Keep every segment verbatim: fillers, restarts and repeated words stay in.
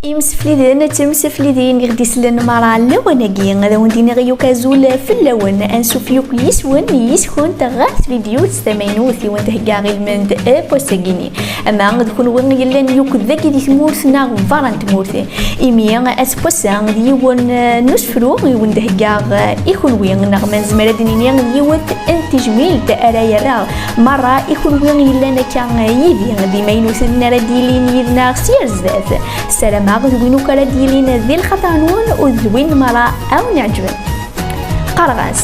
Imsefliden d temseflidin i ɣ-d-isellen merra lawan-agi, ad awen-d-iniɣ yakk azul fell-awen. Ansuf yakk yis-wen, yis-kunt ɣer tvidyut tamaynut i wen-d-heggaɣ ilmend n wass-agi-ni. Ama d kunwi yellan yakk dagi di tmurt neɣ berra n tmurt. Imi ass n wass-a d yiwen, eh, n usefru i wen-d-heggaɣ, eh, i kunwi, neɣ ma nezmer ad d-nini d yiwet n tejmilt ara yerreɣ merra i kunwi yellan akka yid-i, d imaynuten ara d-yilin yid-neɣ s yar zdat. Ssarameɣ d win akk ara d-yilin di lxaṭer-nwen u d win merra a wen-iɛeǧben. Qqareɣ-as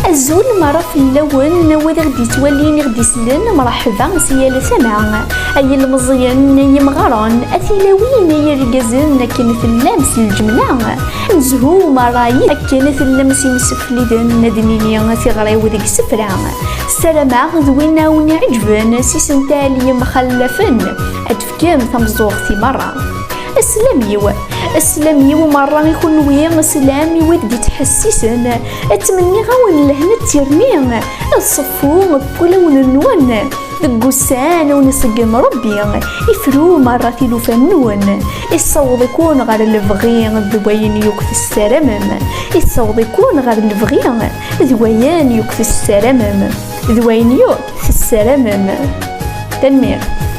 azul merra fell-awen, wid i ɣ-d-yettwalin, i ɣ-d-isellen, mreḥba si yal tama. Ay ilmeẓyen, ay imɣaren, a tilawin, ay irgazen, akken tellam s lǧemla. Nezhu merra yid akken tellam s imsefliden, ad d-nini tiɣri-w deg isefra. Ssarameɣ d win a wen-iɛeǧben s isental yemxallafen, ad d-tefkem tameẓẓuɣt i merra. Sslam-iw, sslam-iw merra i kunwi, sslam i wid d-ittḥessisen. Ttmenniɣ-awen lehna d tirni, d ṣeffu n wulawen-nwen. Deg wussan a wen-iṣeggem Rebbi, ifru merra tilufa-nwen. Issaweḍ-iken ɣer lebɣi d wayen yakk tessaramem. Issaweḍ-iken ɣer lebɣi d wayen yakk tessaramem. D wayen yakk tessaramem. Tanemmirt.